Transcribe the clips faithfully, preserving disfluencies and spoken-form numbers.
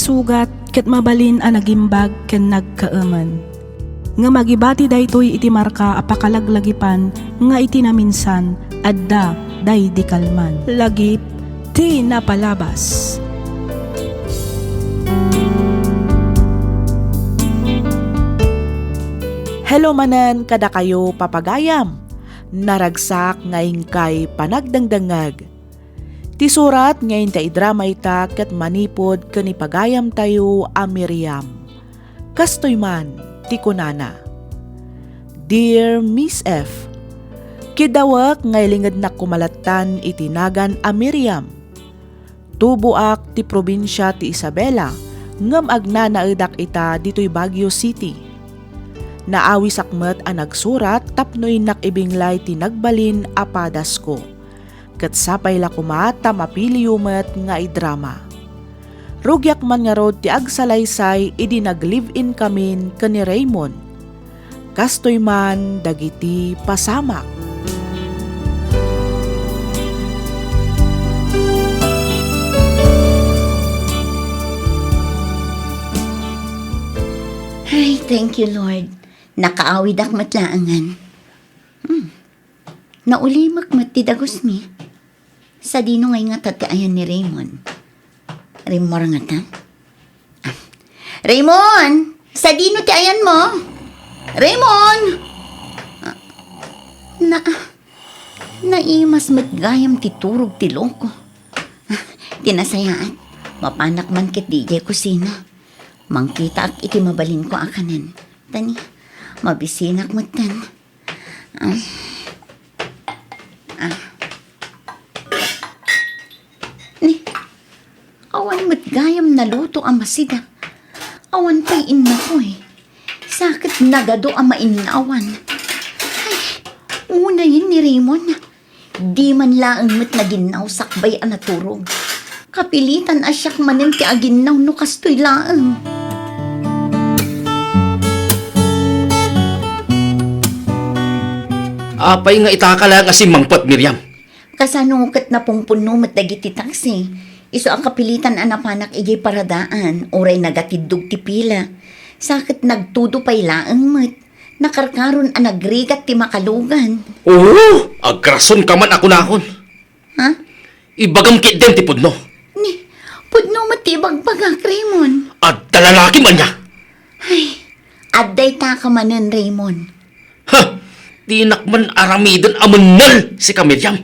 Sugat ket mabalin a nagimbag ken nagkaemen. Ngem agibati daytoy iti marka a pakalaglagipan nga iti naminsan, adda daydi kalman. Lagip ti napalabas. Hello manen kadakayo, papagayam. Naragsak nga inkay panagdengdengngeg. Ti surat nga inta idrama ita ket manipud ken ipagayamtayo a Miriam. Kastoy man ti kunana, "Dear Miss F, kiddawek nga ilingednak koma lattan iti nagan a Miriam. Tuboak ti probinsia ti Isabela, ngem agnanaedak ita ditoy Baguio City. Naawisak met a nagsurat tapno innak ibinglay ti nagbalin a padasko. Ket sapay la koma ta mapiliyo met nga idrama. Rugiak man ngarud ti agsalaysay idi nag-live-in kamin ken ni Raymond. Kastoy man dagiti pasamak." Ay, thank you, Lord. Nakaawidak met laengen. Hmm. Naulimek met ti dagusmi. Sadino ngay ngata ti ayan ni Raymond? Rimmuar ngata? Ah. Raymond! Sadino ti ayanmo? Raymond! Ah, na, naimas met gayam ti turog ti loko. Ah, ti nasayaat, mapanak man ketdi idiay kusina. Mangkitaak iti mabalinko a kanen. Tani, mabisinak metten. Ah. Ah. Ni, awan met gayam naluto a masida. Awan pay innapoy. Sa ket nagadu a mainnawan. Ay, unayen ni Raymond. Di man laeng met naginnaw sakbay a naturog. Kapilitan a siak manen ti aginnaw no kastoy laeng. Apay nga itaka laeng a simmangpet, Miriam? Kasano ket napungpunno met dagiti taksi? Isu a kapilitan a napanak idiay paradaan, uray nagatiddog ti pila. Sa ket nagtudo pay laeng met. Nakarkaron a nagrigat ti makalugan. Oo, agrasonka man a kunakon. Ha? Ibagam ketdin ti pudno. Ni, pudno met ti ibagbagak, Raymond. Adda lalakim ania? Ay, adda itaka manen, Raymond. Ha! Dinak man aramiden a mennel, sika, Miriam.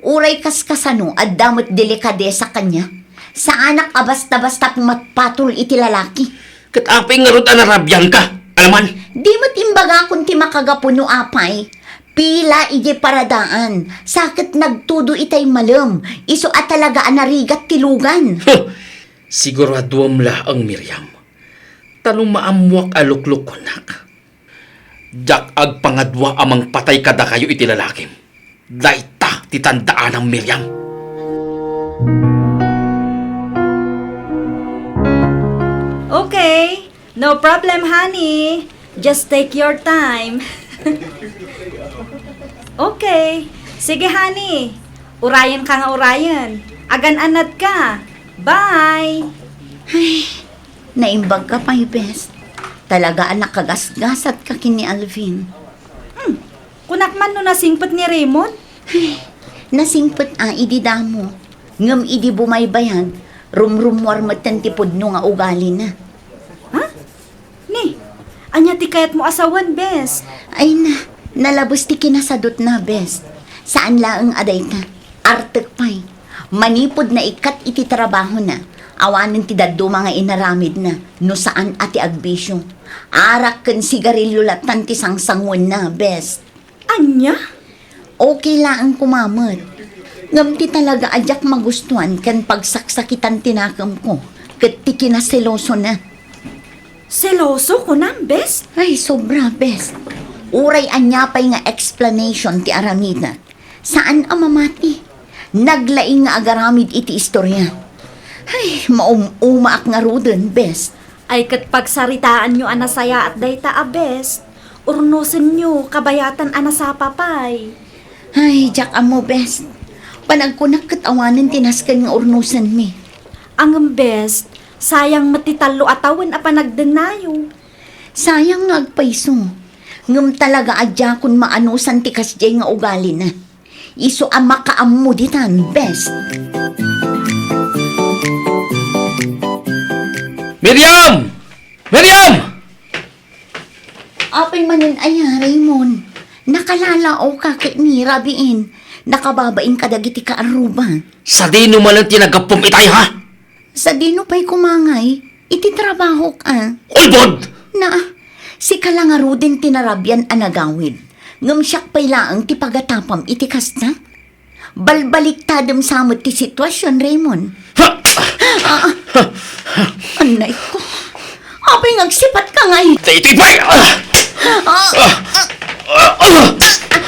Uray kaskasano, adda met delikadesa kaniak. Saanak a basta-basta pumatpatol iti lalaki. Ket apay ngarud a narabianka, alaman? Di met imbagakon ti makagapu no apay. Pila idiay paradaan, sa ket nagtudo itay malem, isu a talaga a narigat ti lugan. Huh! Siguraduam laeng, Miriam. Ta no maammoak a luklukonak, diak agpangadua a mangpatay kadakayo iti lalakim. Dayta ti tandaanam, Miriam. Okay. No problem, honey. Just take your time. Okay. Sige, honey. Urayen ka nga urayen. Agan-anad ka. Bye! Ay, naimbag ka pay, bes. Talaga a nakagasgasat ka ken ni Alvin. Hmm. Kunak man no nasingpet ni Raymond? Ay, nasingpet a idi damo. Ngem idi bumaybayag, rumrummuar metten ti pudno nga ugalina. Ha? Ni, ania ti kayatmo a sawen, bes? Ay na, nalabes ti kinasadutna, bes. Saan laeng a dayta. Artek pay. Manipud naikkat iti trabahona, awanen ti dadduma nga inaramidna no saan a ti agbisio. Arak ken sigarilio lattan ti sangsanguenna, bes. Ania? Okay laeng koma met. Ngem ti talaga a diak magustuan ken pagsaksakitan ti nakemko ket ti kinaselosona. Seloso, kunam, bes? Ay, sobra, bes. Uray ania pay nga explanation ti aramidna, saan a mamati. Naglaing nga agaramid iti istoria. Ay, maum-umaak ngaruden, bes. Ay, ket pagsaritaanyo a nasayaat dayta a bes. Urnosenyo, kabayatan a nasapa pay. Ay, diak ammo, bes. Panagkunak ket awanen ti nasken nga urnosenmi. Ngem, bes, Sayang met ti tallo a tawen a panagdennayo. Sayang nga agpayso. Ngem talaga a diakon maanusan ti kasdiay nga ugalina. Isu a makaammo ditan, best. Miriam! Miriam! Apay manen aya, Raymond? Nakalalaoka ket ni rabiin. Nakababain kadagiti kaarruba. Sadino manen ti naggappum itay, ha? Sadino pay kumangay? Iti trabahok, a. Ulbod! Na, sika la ngaruden ti narabian a nagawid. Ngem siak pay laeng ti pagatapam iti kasta? Balbaliktadem sa met ti sitwasion, Raymond. Ha! Ah, anay ko. Apay nga agsipatka ngay? Daytoy pay! Ah! Ah! Ah! Ah!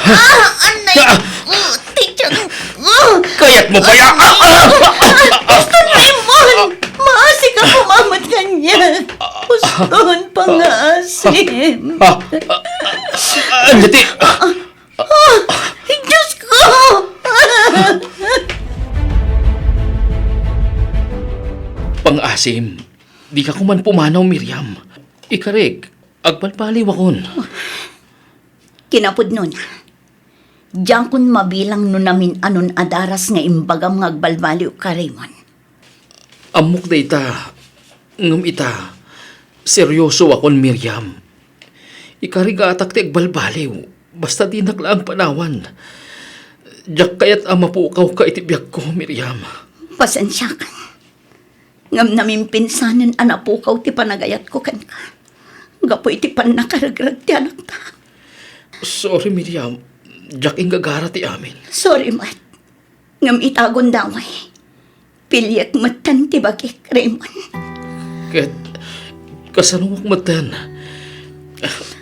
Ah! Anay ko! Ti tiyan ko! Kayatmo pay, ah! Ah! Ah! Basta, Raymond! Maasika kumamat kaniak. Uston pangaasim. Ah! Ah! Ah! Ania ti Ah, Diyos ko! Pangaasim, dika koma pumanaw, Miriam. Ikarik, agbalbaliwakon. Kinapudnona, diakon mabilang no namin-anon a daras nga imbagam nga agbalbaliwka, Raymond. Ammok dayta, ngem ita, seriosoakon, Miriam. Ikarigatak ti agbalbaliw, basta dinak laeng panawan. Diak kayat a mapukawka iti biagko, Miriam. Pasensiakan. Ngem namimpinsanen a napukaw ti panagayatko kenka gapu iti pannakaregreg ti anakta. Sorry, Miriam. Diak inggagara ti amin. Sorry met. Ngem ita gundaway, piliek metten ti bagik, Raymond. Ket kasanoak metten?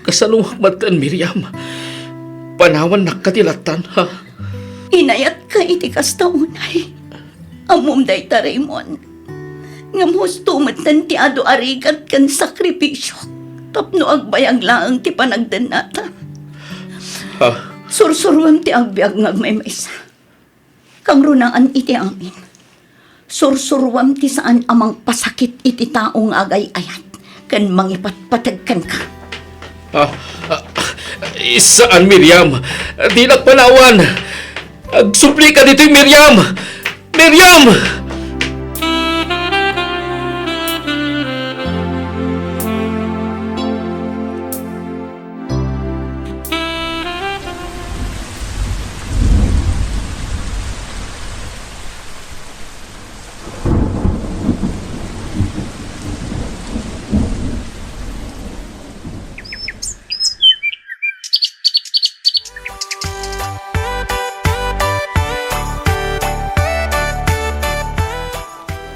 Kasanoak metten, Miriam? Panawannakka ti lattan, ha? Inayatka iti kasta unay. Ammom dayta, Raymond. Ngem husto metten ti adu a rigat ken sakripisiok tapno agbayag laeng ti panagdennata. Ha? Sursuruem ti agbiag nga agmaymaysa. Kangrunaan iti amin. Sursuruem ti saan a mangpasakit iti tao nga agay-ayat ken mangipatpateg kenka. Ah, ah, saan, Miriam. Dinak panawan. Agsublika ditoy, Miriam. Miriam!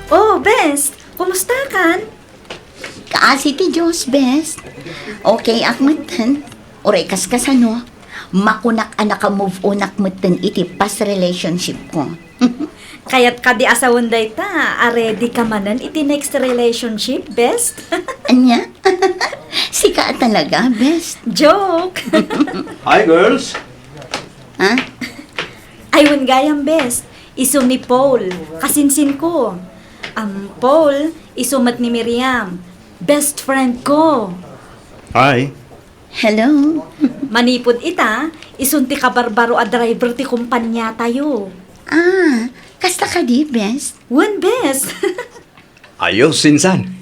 Oh, Bes, kumusta kan? Kaasi ti Dios, Bes. Okay ak metten. Uray kas kasano, makunak a naka-move on ak metten iti past relationship ko. Kayat kadi a sawen dayta, a ready ka manen iti next relationship, Bes? Ania? Sika a talaga, Bes? Joke! Hi, girls! Ha? Ay, wen gayam, Bes. Isu ni Paul, kasinsin ko. Am, Paul, isu met ni Miriam, best friend ko. Hi. Hello. Manipud ita, isun ti kabarbaro a driver ti kompaniatayo. Ah, kasta kadi, Bes? Wen, Bes. Ayos, insan.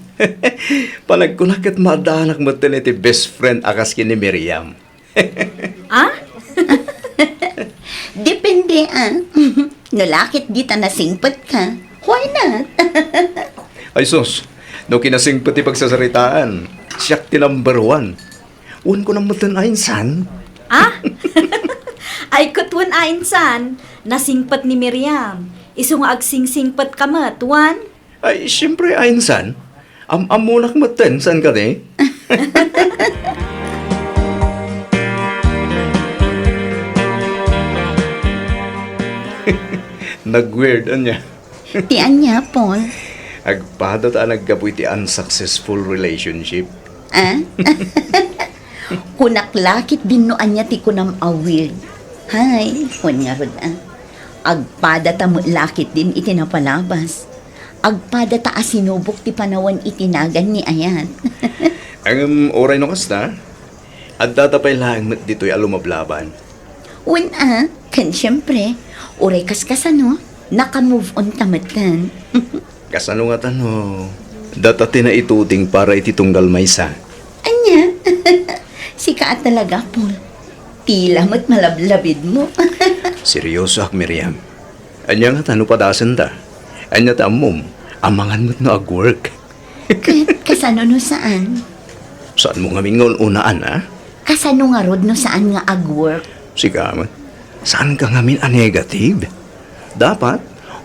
Panagkunak ket maaddaanak metten iti best friend a kas ken ni Miriam. Ah? Depende, ah. No la ket dita nasingpet ka, why not? Ay sus, no kinasingpet ti pagsasaritaan, siak ti number one. Wen kunam metten a insan. Ah? Ay, ket wen a insan, nasingpet ni Miriam. Isu nga agsingsingpet ka met, wen? Ay, siyempre, a insan. Am-ammonak metten, saan kadi? Nag-weird, ania? Ti ania, Paul? Agpada ta a naggapu iti unsuccessful relationship. Ah? Kunak la ketdin no ania ti kunam a weird. Hay, wen ngarud, ah. Agpada ta met la ketdin iti napalabas. agpadata a sinubok ti panawen iti nagan ni Ayat. Ngem uray no kasta, addata pay laeng met ditoy a lumablaban. Wen a, ken siempre, uray kaskasano, naka-move on ta metten. Kasano ngata no data ti naituding para iti tunggal maysa? Ania? Sika a talaga, Paul. Tila met malablabidmo. Seryosoak, Miriam. Ania ngata no padasenta? Ania ti ammom? Amangan met no ag-work. Ka-, kasano no saan? Saanmo ngamin nga un-unaan, a? Kasano ngarud no saan nga ag-work? Sika met. Saanka ngamin a negative? Dapat,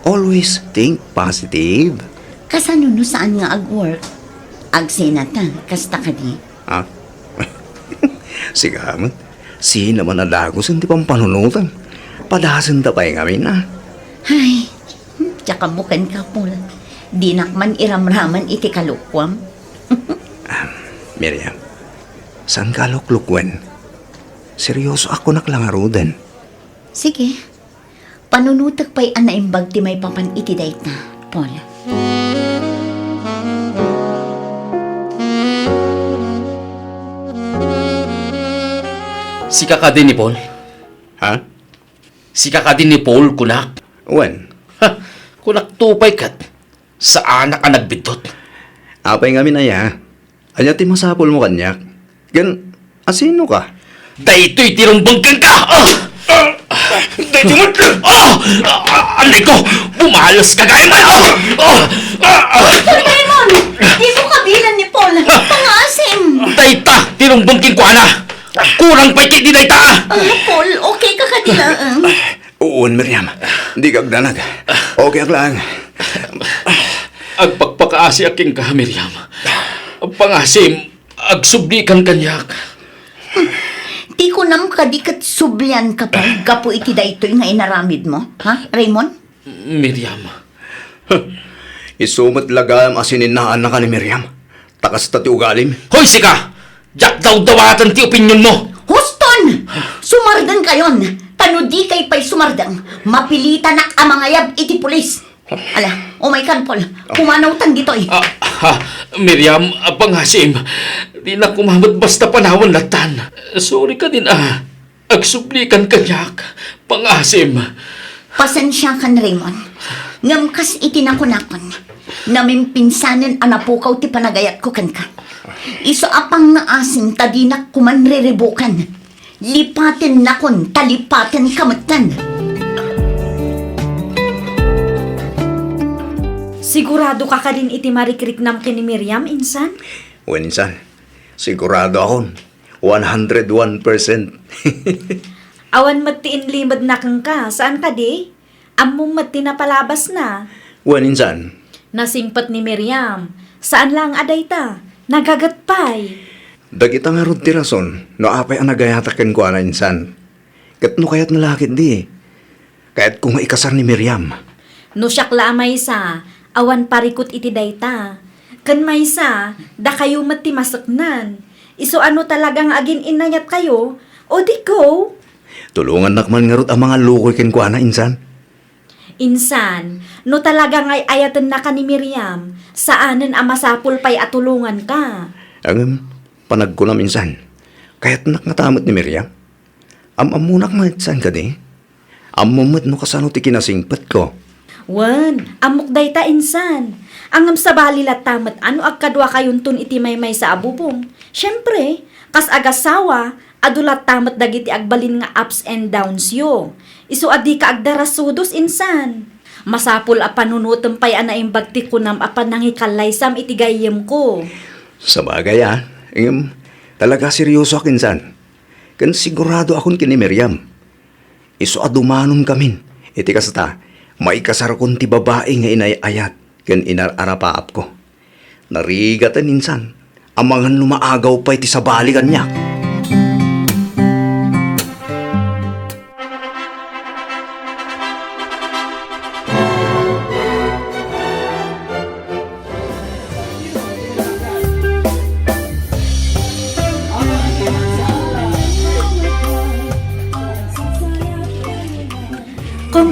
always think positive. Kasano no saan nga ag-work? Agsenata, kasta kadi? Ha? Sika met. Sino man a dagusen ti pampanunotem? Padasenta pay ngamin, a? Ay, diak ammo kenka, Paul. Dinak man iramraman iti kalokuam. Ah, Miriam, saanka a luklukuen? Seryosoak, kunak la ngaruden. Sige. Panunotek pay a naimbag ti maipapan iti dayta, Paul. Sika kadi ni Paul? Ha? Sika kadi ni Paul, kunak? Wen. Ha, kunakto pay ket. Saanak a nagbiddut. Apay ngamin aya? Ania ti masapulmo kaniak? Ken, asinoka? Daytoy ti rumbeng kenka! Ah! Ah! Daytoy met! Ah! Ah! Ah! Anay ko! Bumalos ka gayam! Ah! Ah! Ah! Ah! Raymond! Dimo kabilan ni Paul! Pangaasim! Dayta ti rumbeng kenkuana! Kurang pay ket di dayta! Ah, Paul, okay ka kadi laeng? Uwan, Miriam. Dika agdanag. Okay ak laeng. Agpakpakaasiak kenka, Miriam. Pangaasim, agsublikan kaniak. Ti kunam kadi ket sublianka pay gapu iti daytoy nga inaramidmo, ha, Raymond? Miriam. Isu met la gayam a sininnaannaka ni Miriam. Ta kasta ti ugalim. Hoy, sika! Diak dawdawaten ti opinionmo! Huston! Sumardengkayon! Ta no dikay pay sumardeng, mapilitanak a mangayab iti pulis. Ala, umaykan, Paul. Pumanawtan ditoy. Ah, ha, Miriam, ah, pangaasim. Dinak koma met basta panawen lattan. Sorry kadin, ah. Agsublikan kaniak, pangaasim. Pasensiakan, Raymond. Ngem kas iti nakunakon, namimpinsanen a napukaw ti panagayatko kenka. Isu a pangngaasim ta dinak koman riribukan. Lipatennakon ta lipatenka metten. Siguradoka kadin iti marikriknam ken ni Miriam, insan? Wen, insan. Siguradoakon. One hundred one percent. Awan met ti inlimedna kenka, saan kadi? Ammom met ti napalabasna. Wen, insan. Nasingpet ni Miriam. Saan laeng a dayta. Nagaget pay. Dagita ngarud ti rason no apay a nagayatak kenkuana, insan. Ket no kayatna la ketdi, kayatko nga ikasar ni Miriam. No siak la a maysa, awan parikut iti dayta. Ken maysa, dakayo met ti maseknan. Isu a no talaga nga agin-innayatkayo, o di go. Tulongannak man ngarud a mangallukoy kenkuana, insan. Insan, no talaga nga ay-ayatennaka ni Miriam, saanen a masapul pay a tulonganka. Ngem, panagkunam, insan, kayatnak ngata met ni Miriam? Am-ammonak met, saan kadi? Ammom met no kasano ti kinasingpetko. Wen, ammok dayta, insan. Ngem sabali latta met a no agkaduakayonton iti maymaysa a bubong. Siempre, kas agassawa, adu latta met dagiti agbalin nga ups and downsyo. Isu a dika agdarasudos, insan. Masapul a panunotem pay a naimbag ti kunam a panangikallaysam iti gayyemko. Sabagay a, ngem talaga seryosoak, insan. Ken siguradoakon ken ni Miriam. Isu a dumanonkamin iti kasta, maikasarkon ti babai nga inay-ayat ken inar-arapaapko. Narigaten, insan, amangan no maagaw pay ti sabali kaniak.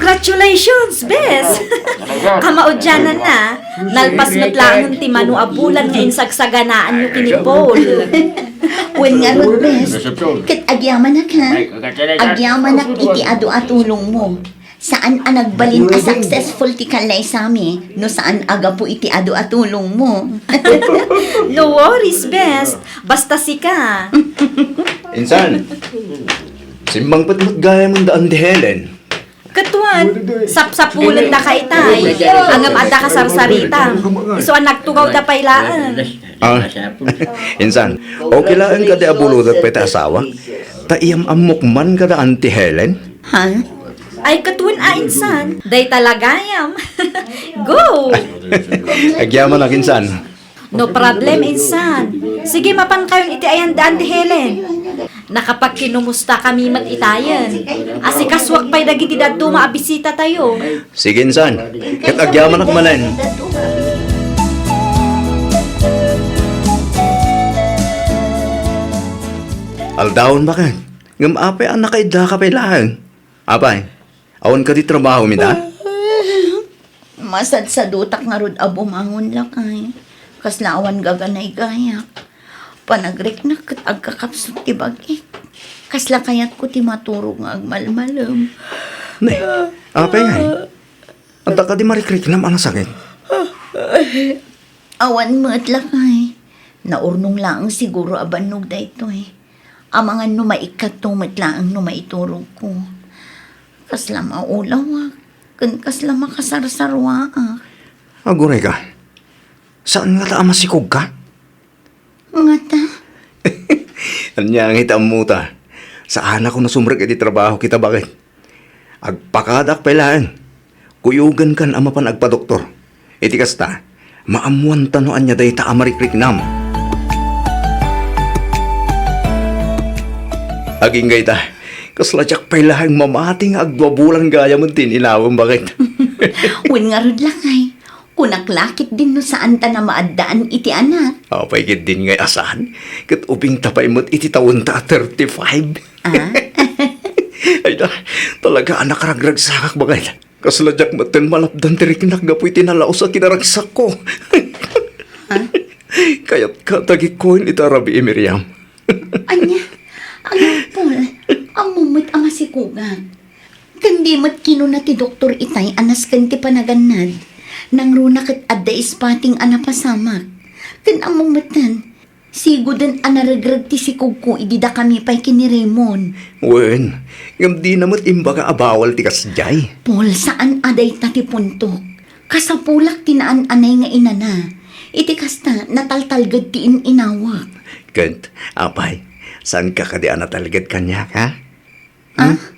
Congratulations, bes! Kamaudiananna, nalpas met laeng ti mano a bulan nga insagsaganaanyo ken ni Paul. Wen ngarud, bes, ket agyamanak, ha? Agyamanak iti adu a tulongmo. Saan a nagbalin a successful ti kallaysami no saan a gapu iti adu a tulongmo. No worries, bes. Basta sika. Insan, simmangpet met gayam da Auntie Helen. Ket wen, sapsapulendaka itay. Ngem adda kasarsarita. Isu a nagtugawda pay laeng. Ah, insan, okay laeng kadi a buludet pay ti asawak? Ta iyam-ammok man kada Auntie Helen? Ha? Ay, ket wen a, insan. Dayta la gayam. Go! Agyamanak, insan. No problem, insan. Sige, mapankayon iti ayan da Auntie Helen. Nakapagkinumustakami met itayen. Asikasuak pay dagiti dadduma a bisitatayo. Sige, insan. Ket agyamanak manen. Aldawen, baket? Ngem apay a nakaiddaka pay laeng? Apay, awan kadi trabaho, mida? Masadsadutak ngarud a bumangon, lakay. Kasla awan gaganay gayak. Panagriknak ket agkakapsut ti bag-ik. Kasla kayatko ti maturog nga agmalmalem. Ne, apay ngay? Adda kadi marikriknam a nasakit? Awan met, lakay. Naurnong laeng siguro a bannog daytoy. Amangan no maikkatto met laeng no maiturogko. Kasla maulawak, ken kasla makasarsarwaak. Aguray ka. Saan ngata a masikog ka? Ngata? Ania nga iti ammota? Saanak no sumrek iti trabaho kita, baket? Agpakadak pay laeng. Kuyogankan a mapan agpadoktor. Iti kasta, maammoanta no ania dayta a marikriknam. Agingga ita, kasla diak pay laeng mamati nga agdua bulan gayam ti in-inawem, baket? Wen ngarud, lakay. Kunak la ketdin no saanta a maaddaan iti anak. Apay ketdin ngay a saan? Ket ubingta pay met iti taonta a thirty-five. Ah? Ay da, talaga a nakaragragsakak, baket. Kasla diak metten malapdan ti riknak gapu iti nalaus a kinaragsakko. Ha? Kayatka a tagikkoen ita a rabii, Miriam. Ania? Ania, Paul? Ammom met a masikogak. Ken di met kinuna ti doktor itay a nasken ti panagannad. Nangruna ket adda ispateng a napasamak. Ken ammom metten, sigoden a naregreg ti sikogko idi dakami pay ken ni Raymond. Wen, ngem dina met imbaga a bawal ti kasdiay. Paul, saan a dayta ti puntok. Kasapulak ti naan-anay nga inana. Iti kasta, nataltalged ti in-inawek. Ket, apay, saanka kadi a natalged kaniak, ha? Ah? Hmm?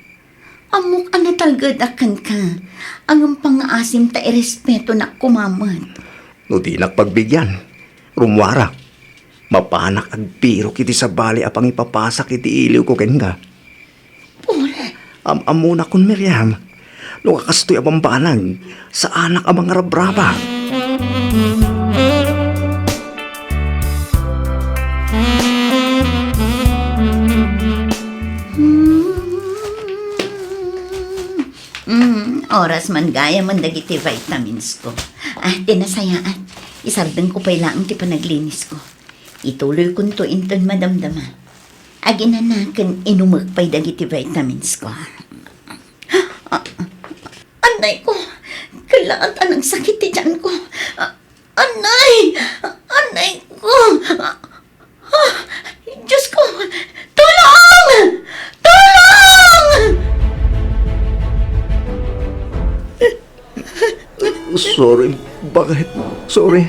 Ammok a natalgedak kenka. Ngem pangngaasim ta irespetonak koma met. No dinak pagbigyan, rummuarak. Mapanak agbirok iti sabali a pangipapasak iti iliwko kenka. Paul. Am-ammonakon, Miriam. No kastoy a bambanag, saanak a mangarabrabak. Hmm. Mm, oras man gayam dagiti vitamins ko. Ah, ti nasayaat. Isardengko pay laeng ti panaglinis ko. Ituloykonto inton madamdama. Aginana ken inumek pay dagiti vitamins ko. Ah, anay ko, kallaat a nagsakit ti tiyan ko. Ah, anay! Anay ko! Ah, Diyos ko! Tulong! Tulong! Sorry, baket? Sorry.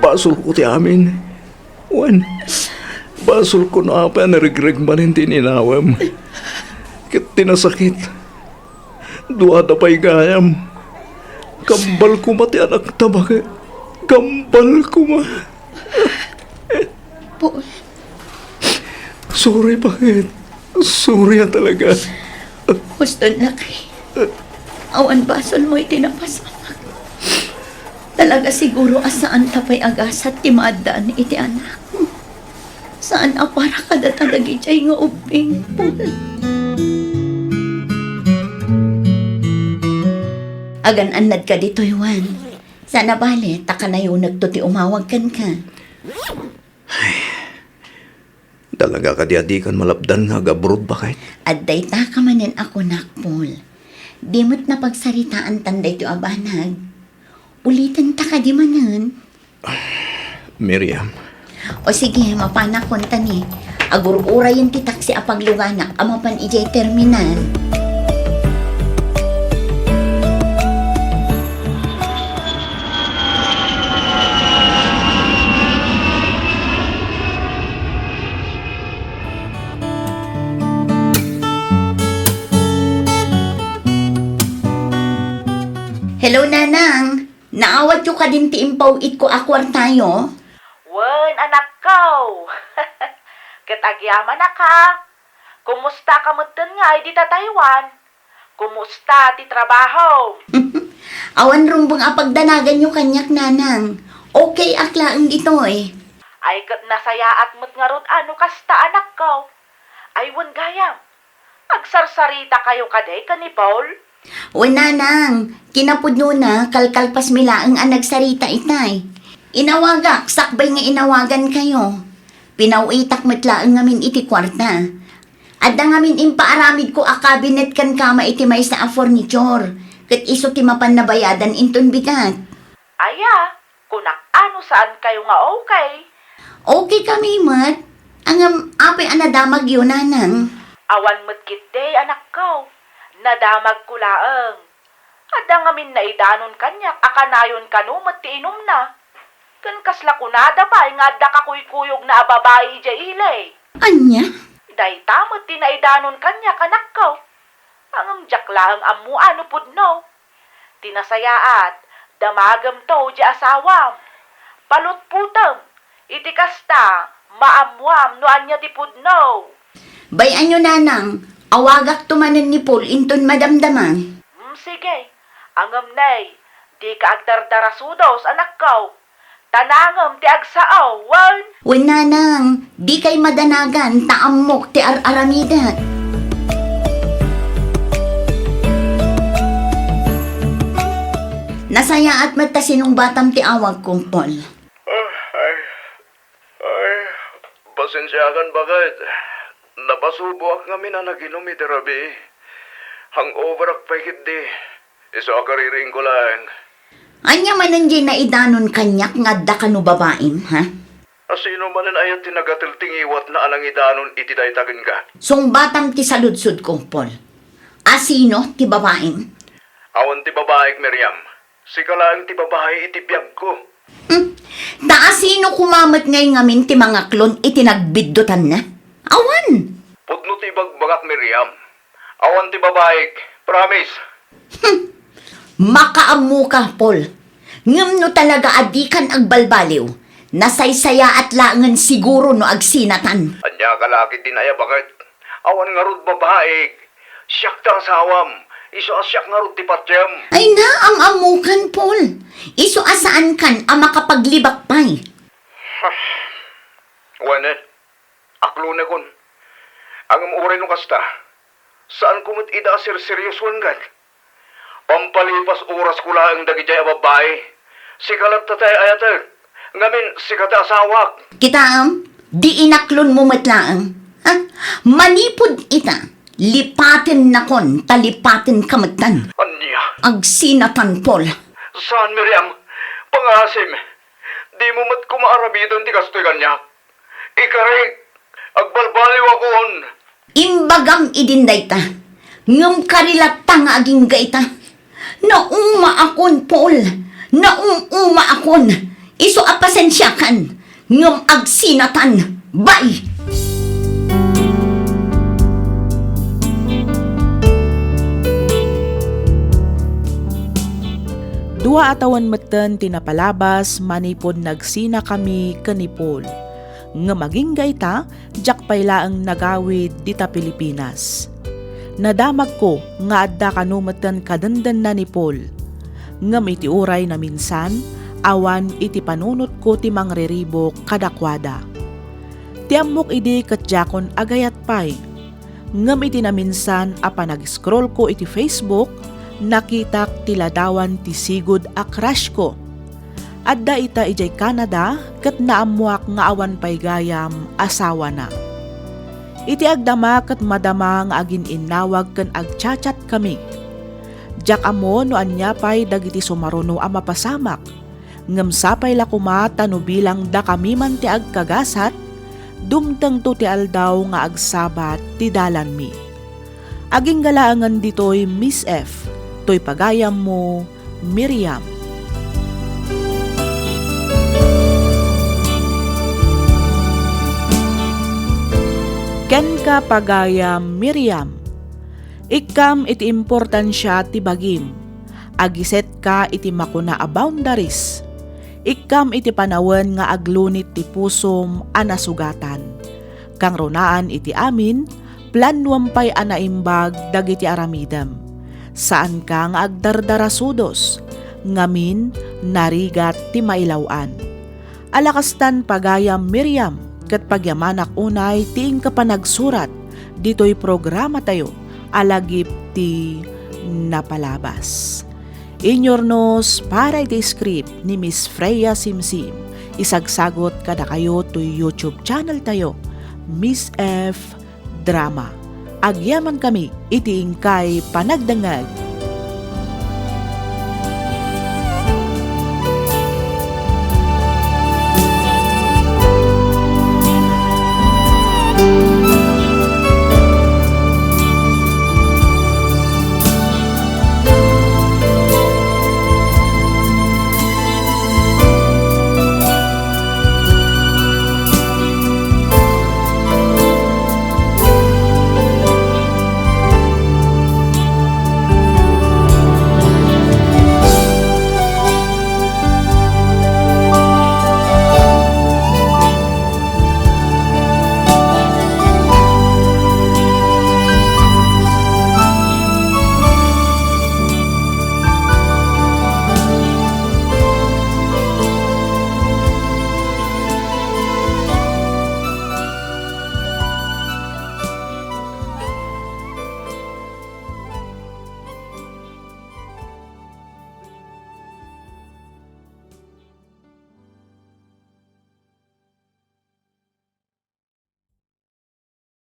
Basolko ti amin. Wen, basolko no apay a naregreg manen ti in-inawem. Ket ti nasakit, duada pay gayam. Kambal koma ti anakta, baket. Kambal koma. Paul. Sorry, baket. Sorry a talaga. Huston, lakay. Awan basolmo iti napasamak. Talaga siguro a saanta pay a gasat ti maaddaan iti anak. Saan a para kadata dagidiay nga ubbing, Paul. Agan-annadka ditoy, Juan. Saan a bale, ta kanayonekto ti umawag kenka. Talaga kadi a dikan malapdan nga agabroad, baket? Adda itaka manen a kunak, Paul. Di met napagsaritaantan daytoy a banag. Ulitenta kadi manen? Miriam. O sige, mapanakon ta ni. Agur-urayen ti taksi a pagluganak a mapan idiay terminal. Hello, Nanang. Naawatyo kadin ti impaw-itko a kuartayo? Wen, anakko. Ket agyamanaka. Kumustaka metten ngay dita Taiwan? Kumusta ti trabahom? Awan rumbeng a pagdanaganyo kaniak, Nanang. Okay ak laeng ditoy. Ay, ket nasayaat met ngarud a no kasta, anakko. Ay, wen gayam, agsarsarita kayo kadi ken ni Paul? Wen, Nanang, kinapudnona, kalkalpasmi laeng a nagsarita itay. Inawagak sakbay nga inawagan kayo. Pinaw-itak met laeng ngamin iti kuarta. Adda ngamin impaaramidko a cabinet ken kama iti maysa a furniture, ket isu ti mapan nabayadan inton bigat. Aya, kunak a no saan kayo nga okay. Okay kami met. Ngem apay a nadamagyo, Nanang? Awan met ketdi, anakko. Nadamagko laeng. Adda ngamin naidanon kaniak a kanayon kano met ti inumna. Ken kasla kunada pay nga adda kakuykuyogna a babai idiay ili. Ania? Dayta met ti naidanon kaniak, anakko. Ngem diak laeng ammo a no pudno. Ti nasayaat, damagem to diay asawam. Palutpotem, iti kasta, maammoam no ania ti pudno. Bay-anyo, Nanang, awagakto manen ni Paul inton madamdama. Hmm, sige. Ngem nay, dika agdardarasudos, anakko. Ta nangem ti agsao, wen? Wen, Nanang, dikay madanagan ta ammok ti ar-aramidek. Nasayaat met ta sinungbatam ti awagko, Paul. Ah, ay, ay, pasensiakan, baket. Napasuboak ngamin a naginum iti rabii. Hangoverak pay ketdi. Isu a kaririingko laeng. Ania manen diay naidanon kaniak nga adda kano babaim, ha? Asino manen aya ti nagatel ti ngiwatna a nangidanon iti dayta kenka? Sungbatam ti saludsodko, Paul. Asino ti babaim? Awan ti babaik, Miriam. Sika laeng ti babai iti biagko. Hmm. Ta asino koma met ngay ngamin ti mangaklon iti nagbiddutanna? Awan! Pudno ti ibagbagak, Miriam. Awan ti babaik. Promise. Hmm. Makaammoka, Paul. Ngem no talaga a dikan agbalbaliw, nasaysayaat laengen siguro no agsinatan. Ania ka la ketdin aya, baket? Awan ngarud babaik. Siak ti asawam. Isu a siak ngarud ti patiem. Ay na, am-ammokan, Paul. Isu a saankan a makapaglibak pay. Wen, aklonekon. Ngem uray no kasta, saanko met ida a serseriosoengen. Pampalipas orasko laeng dagidiay a babbai. Sika latta ti ay-ayatek. Ngamin, sika ti asawak. Kitaem, di inaklonmo met laeng. Ha? Manipud ita, lipatennakon ta lipatenka metten. Ania? Agsinatan, Paul. Saan, Miriam? Pangasim. Dimo met koma aramiden ti kastoy kaniak. Ikarik, agbalbaliwakon. Imbagam idin dayta, ngem kari latta nga agingga ita. Naumaakon, Paul. Naum-umaakon. Isu a pasensiakan, ngem agsinatan. Bye! Dua a tawen metten ti napalabas manipud nagsinakami ken ni Paul. Ngem agingga ita, diak pay laeng nagawid dita Pilipinas. Nadamagko nga adda kano metten kadendenna ni Paul. Ngem iti uray naminsan, awan iti panunotko ti mangriribuk kadakuada. Ti ammok idi ket diakon agayat pay. Ngem iti naminsan a panag-scrollko iti Facebook, Nakitak ti ladawan ti sigud a crush ko. Adda ita idiay Canada ket naammoak nga awan pay gayam asawana. Iti agdama ket madama nga agin-innawag ken agchat-chat kami. Diak ammo no ania pay dagiti sumaruno a mapasamak. Ngem sapay la koma ta no bilang dakami man ti agkagasat, dumtengto ti aldaw nga agsabat ti dalanmi. Aginggalaangen ditoy Miss F, toy pagayammo, Miriam. Kenka, pagayam Miriam, ikkam iti importansia ti bagim. Agisetka iti makuna a boundaries. Ikkam iti panawen nga aglunit ti pusom a nasugatan. Kangrunaan iti amin, planuem pay a naimbag dagiti aramidem. Saanka nga agdardarasudos, ngamin, narigat ti mailaw-an. Alakastan, pagayam Miriam, ket pagyamanak unay ti inka panagsurat ditoy programatayo a lagip ti napalabas. Inyurnos para iti script ni Miss Freya Simsim. Isagsagot kadakayo toy YouTube channel tayo, Miss F Drama. Agyamankami iti inkay panagdengngeg.